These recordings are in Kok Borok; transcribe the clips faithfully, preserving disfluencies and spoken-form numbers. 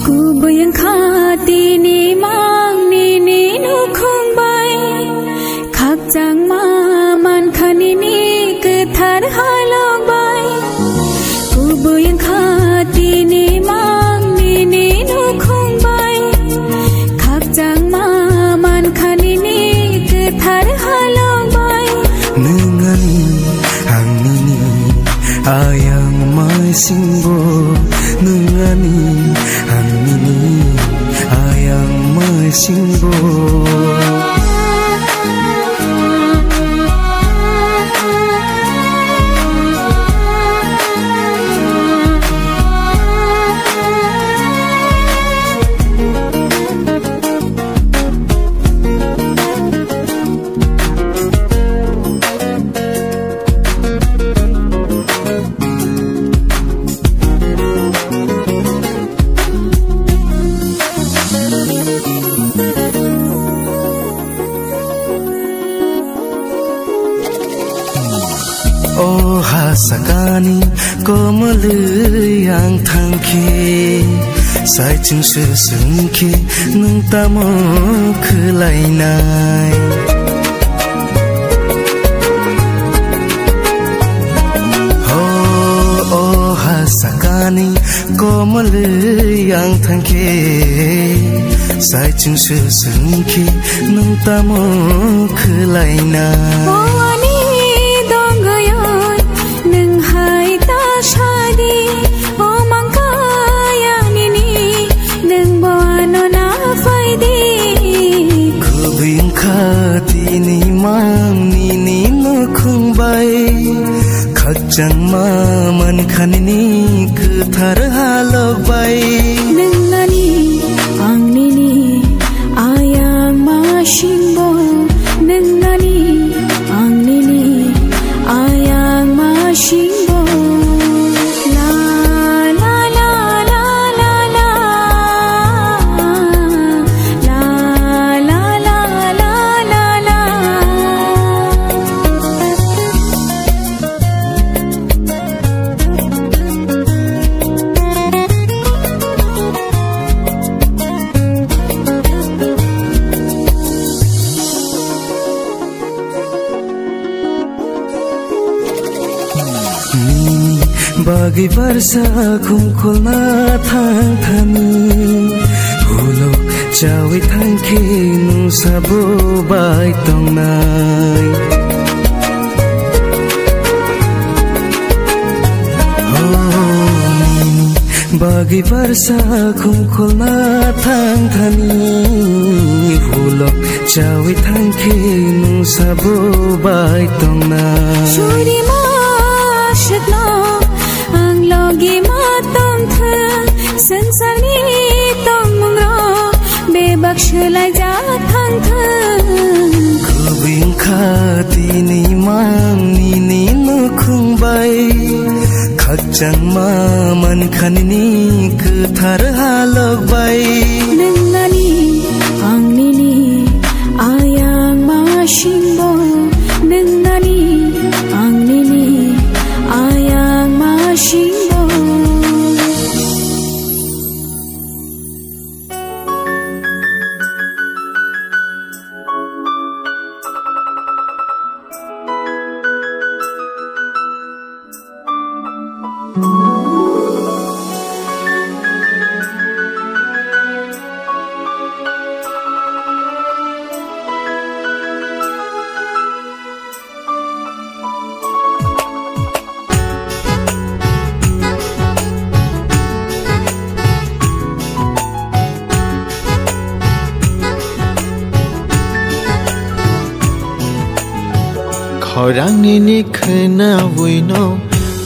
Kubui wngkha tini mang nini nukhung bai, khakchangma mankha nini kwthar halok bai. Kubui wngkha tini mang nini nukhung bai, khakchangma mankha nini kwthar halok bai. Nwng ani, ang nini, ayang maisingbo. Nwng ani, ang nini, ayang maisingbo. O ha sakani komolwi ang thangkhe, saichung se swngkhe nwng tamo khwlainai. Ho, o ha sakani komolwi ang thangkhe, saichung se swngkhe nwng tamo khwlaina. O ani dongwi oi, nwng hai ta sadi, o mangkaya nini, nwng bo ano na phaidi. Kubui wngkha tini mang nini nukhung bai, khakchangma mankha nini kwthar halok bai. Nwng ani, ang nini, ayang masingbo. Nwng ani, ang nini, ayang masingbo. La, la, la, la, la, la. La, la, la, la, la, la. Nini bagwi barsa khumkholna thang thani, ulo chawi thangkhe nwng sabo bai tongnai. Oh, nini bagwi barsa khumkholna thang thani, ulo chawi thangkhe nwng sabo bai tongnai. Suri ma swkno ang logi ma tongthwng, swngcharni tongmungrok bebak swlaijak thangthwng. Kubui wngkha tini mang nini nukhung bai, khakchangma mankha nini kwthar halok bai. Nwng ani, ang nini, ayang masingbo. Nwng ani, ang nini, ayang masingbo. Khorang nini khwnawi no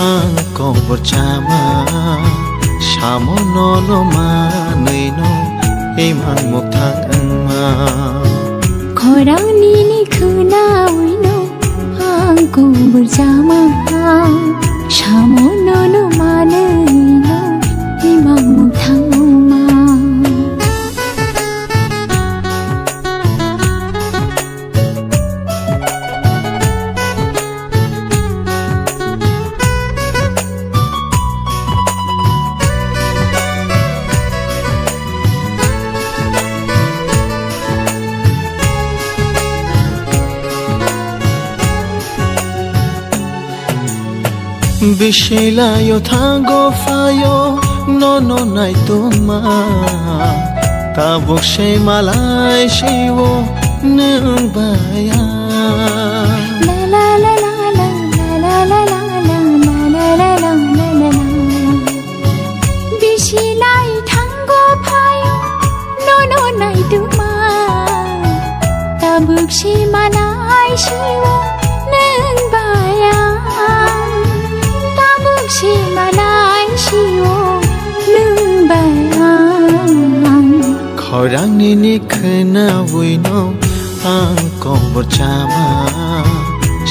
ang kobor chama, samo nono manwi no imang mukthang wngma. Khorang nini khwnawi no ang kobor chama, samo nono manwi no imang mukthang wngma. Bisi laio thango phaio nono naitongma, tabuk se malai siwo nwng baya. Bisi lai thango phaio nono naitongma, tabuk se malai siwo nwng baya. Tabuk se malai siwo nwng baya. Khorang nini khwnawi no ang kobor chama,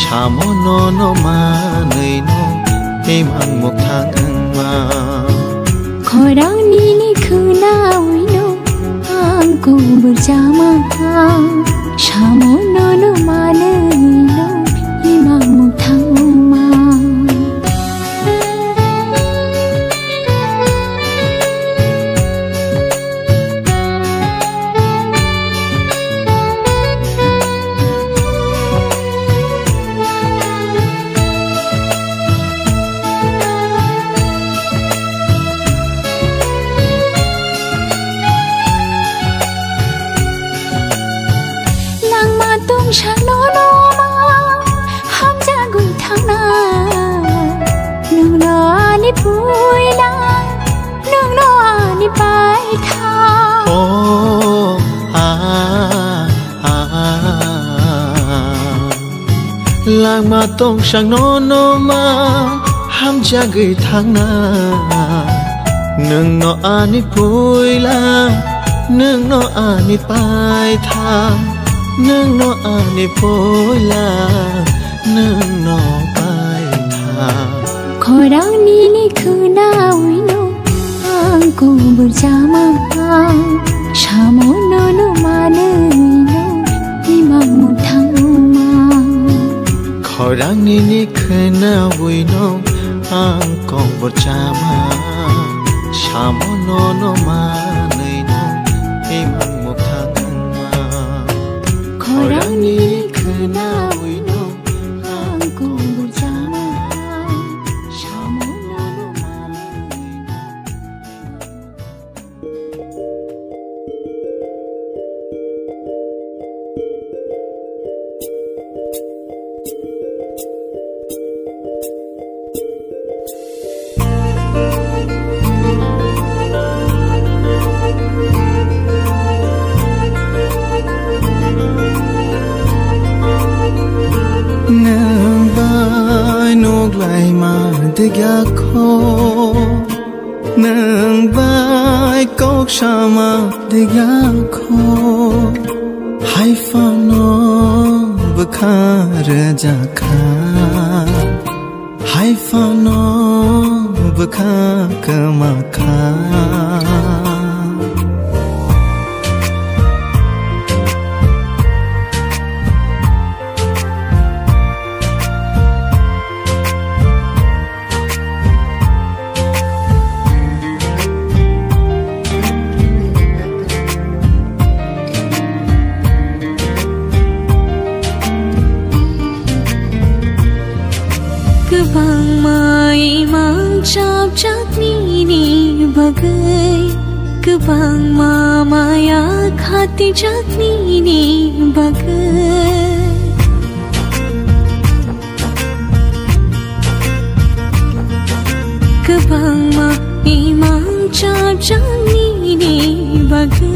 samo nono manwi no imang mukthang wngma. Khorang nini khwnawi no ang kobor chama, samo nono manwi no imang mukthang wngma. Langma tongsa nono ma hamjagwi thangna, nwngno ani puila, nwngno ani paitha. Oh, ah, ah, ah. Langma tongsang nono ma hamjagwi thangna, nwngno ani puila, nwngno ani paitha, nwngno ani puila, nwngno paitha. Khorang nini khwnawi no ang kobor chama, samo nono manwi no imang mukthang wngma. Khorang nini khwnawi no ang kobor chama, samo nono manwi no imang mukthang wngma. Khorang nini khwnawi no ang kobor chama, samo nono manwi no. Nwng bai nuk laima degya kho, nwng bai kok sama degya kho, hai phano bwkha rwjakha. Hai phano bwkha kwma kha. Kwbangma imang chapjak nini bagwi, kwbangma maya khatijak nini bagwi. Kwbangma imang chapjak nini bagwi,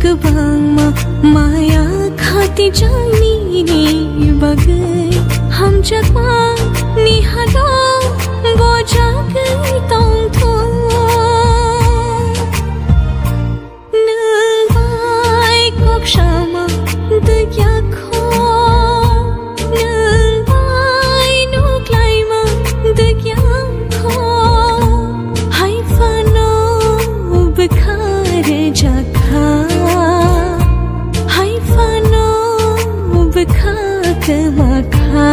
kwbangma maya khatijak nini bagwi. Chakma ni halo bojagwi tongthu. Nwng bai kok sama dwgyakho, nwng bai nuklaima dwgyakho, hai phano bwkha rwjakha, hai phano bwkha kwmakha.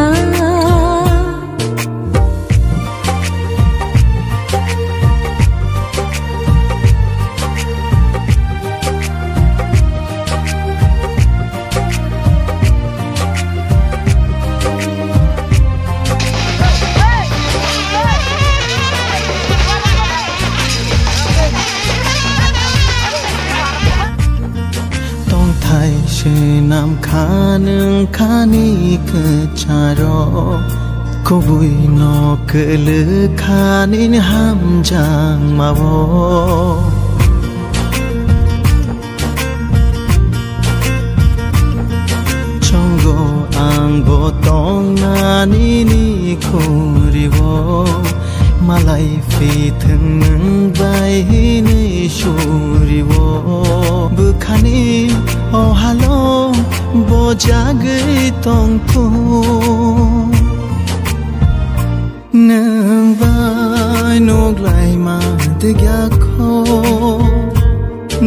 Tongthai swnam kha nwng khani kwcharo, kubui no kwlwk kha nini hamjakmao. Chongo ang bo tongnani ni khuriwo, malai pithwng nwng bai hinwi suriwo. Bwkhani o halo bojagwi tongthu. Nwng bai nuklaima dwgyakho,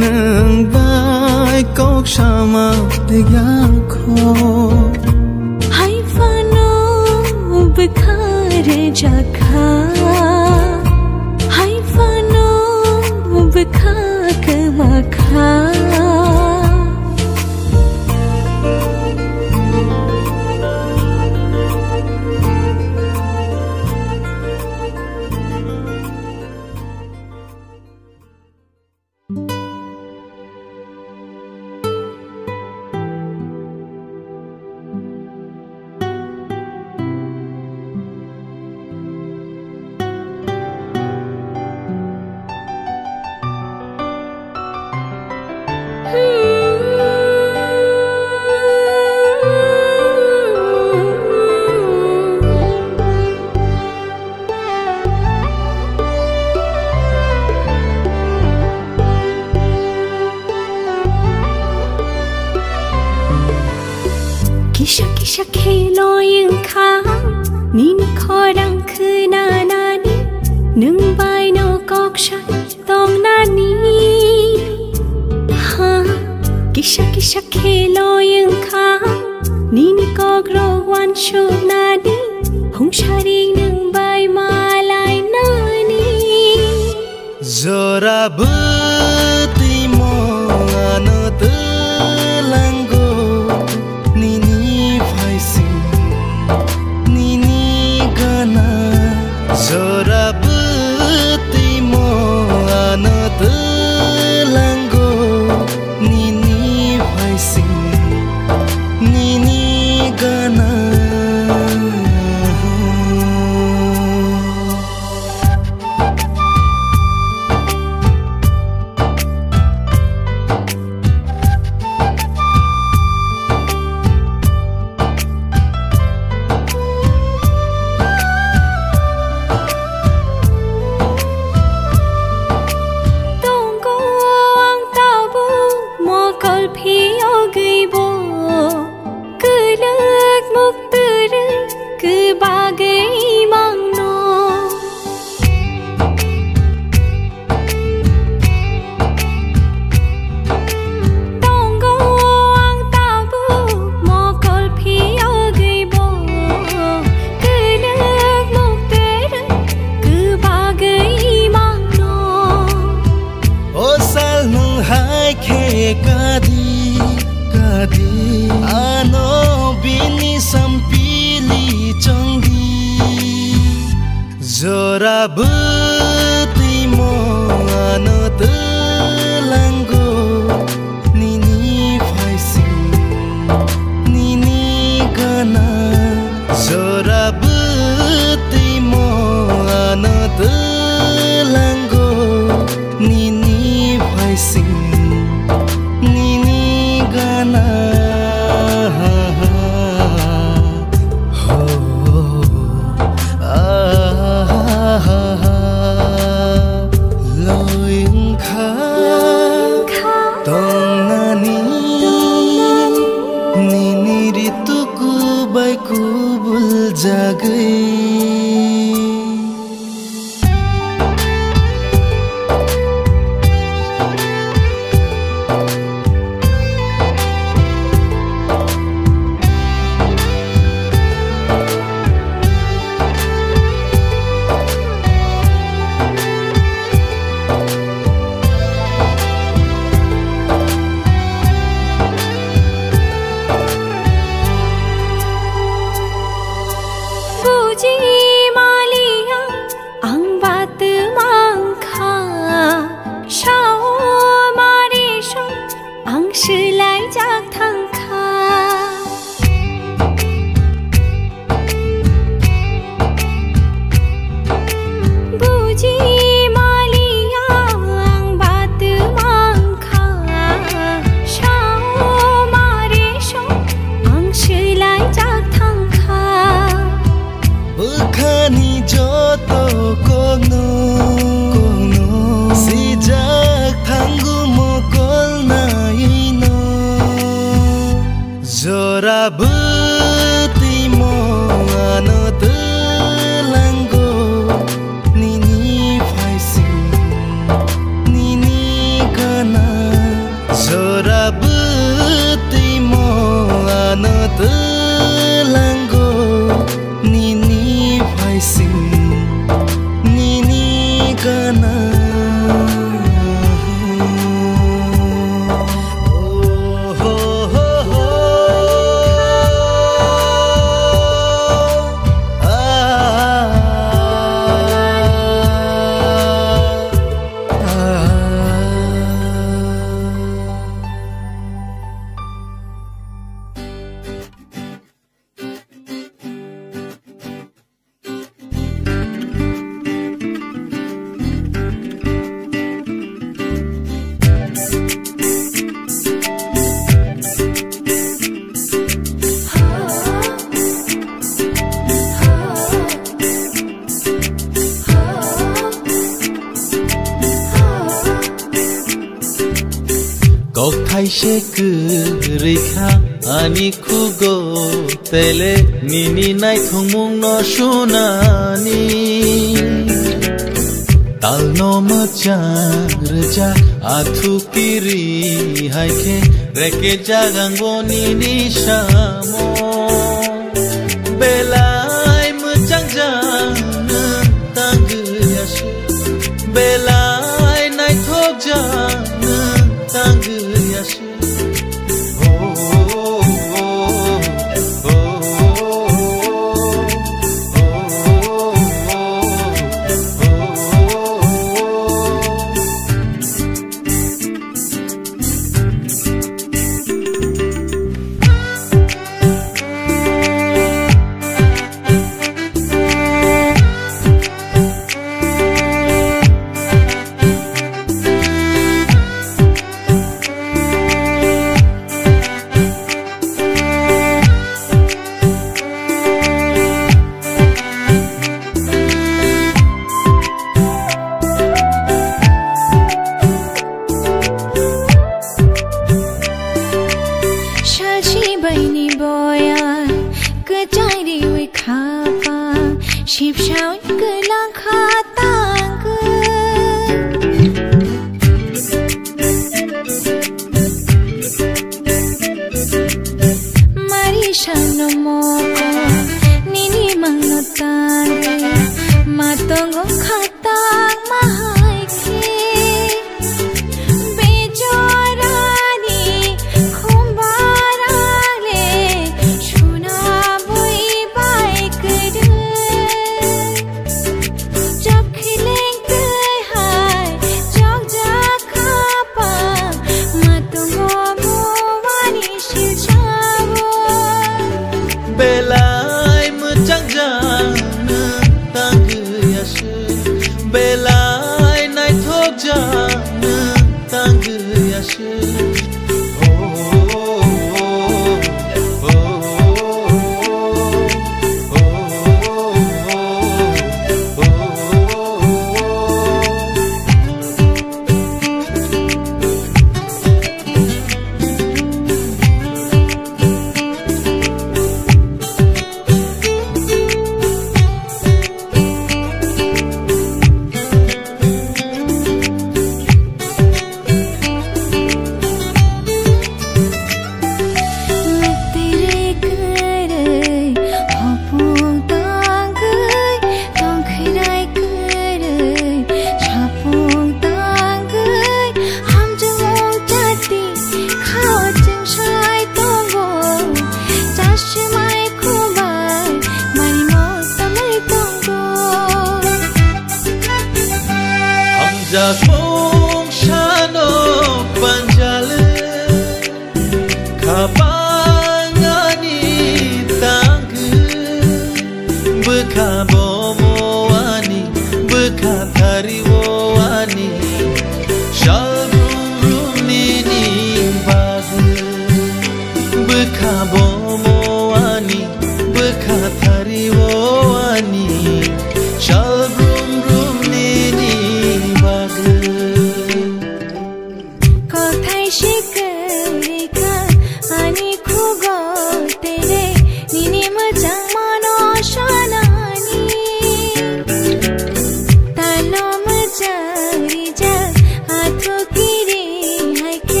nwng bai kok sama dwgyakho. Hai phano bwkha rwjakha, hai phano bwkha kwmakha. Kisa kisa khe loi wngkha nini khorang khwnanani, nwng bai no kok sa tongnani. Ha, kisa kisa khe loi wngkha nini kok rok wansuknani, hungsari nwng bai malai nani. Jora bwtwi mo ano twlango nini phaising nini gana. Jora bwtwi mo ano twlango nini phaising nini gana. Tongo ang tabuk mokol phiyogwi bo. Kwlwk muktwrwi kwbagwi mangno. Tongo ang tabuk mokol phiyogwi bo. Kwlwk muktwrwi kwbagwi mangno. O sal nwng hai khe kadi, kadi. Ano bini sampili chongdi. Jora bwtwi mo ano twlango nini phaising nini gana. Jora bwtwi mo ano twlango nini phaising nini gana. Ho, Kha tongnani nini rituku bai kubul jagwi. Buji maliya ang bat mangkha, sao mari song ang swlaijak thangkha. Buji maliya ang bat mangkha, sao mari song ang swlaijak thangkha. Bwkhani joto kokno, kokno sijak thango mokol naino. Jora bwtwi mo ano twlango nini phaising nini gana. Jora bwtwi mo ano twlango nini phaising nini gana. Kokthai se kwrwi kha ani khugo, tele nini naithokmungno sunani. Talno mwchang rwjak athu kiri hai khe, rekejak angbo nini samo. Belai mwchang jang nwng tangwi aswk, belai naithok jang nwng tangwi aswk.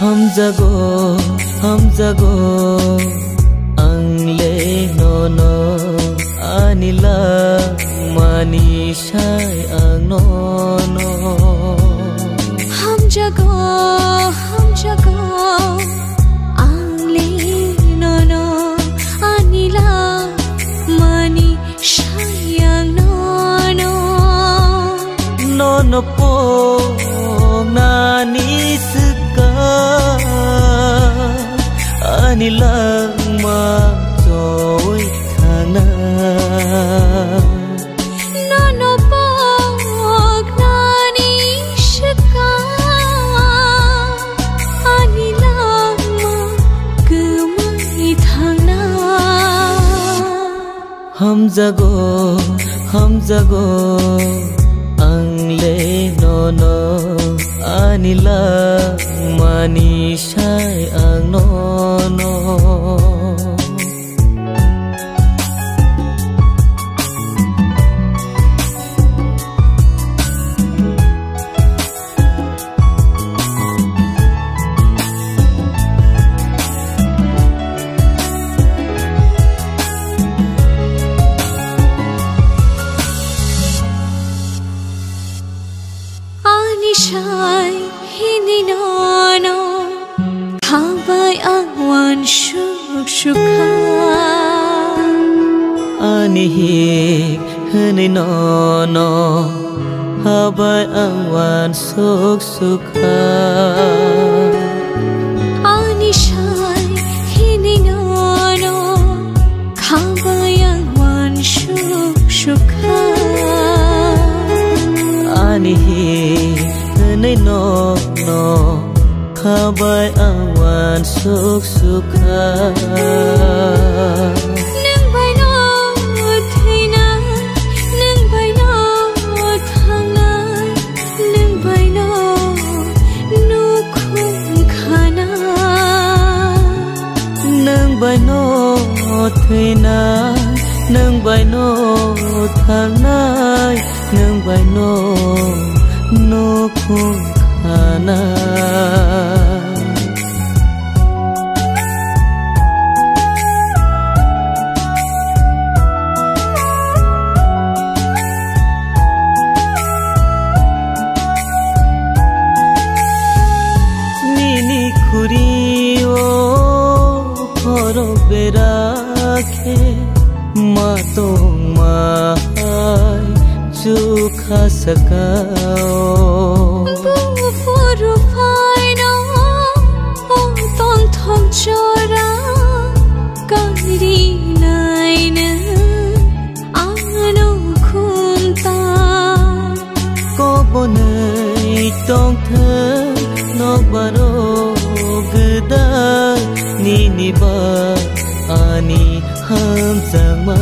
Hamjago, hamjago, ang le nono, ani langmani sai ang nono. Hamjago, hamjago, ang le nono, ani langmani sayang nono. Nono poknani swkang ani langma chowi thangna. Nono poknani swkang ani langma kwmai thangna. Hamjago, hamjago, ang le nono, ani langmani sai ang nono. Ani sai hini nono, khabai ang uansuk sukha. Ani hik hini nono, khabai ang uansuk sukha. Ani sai hini nono, khabai ang uansuk sukha. Ani hini nono, khabai ang uansuk sukha. Nwng bai no thwinai, nwng bai no thangnai, nwng bai no nukhung khana. Nwng bai no thwinai, nwng bai no thangnai, nwng bai no nukhung khana. Nini khuri o khorok bera khe ma tongma hai chukha sakao. Buphuru phaino o tongthok jora kari naina ano khumta. Kobonwi tongthok nokbaro gwdal nini ba ani hamjakma.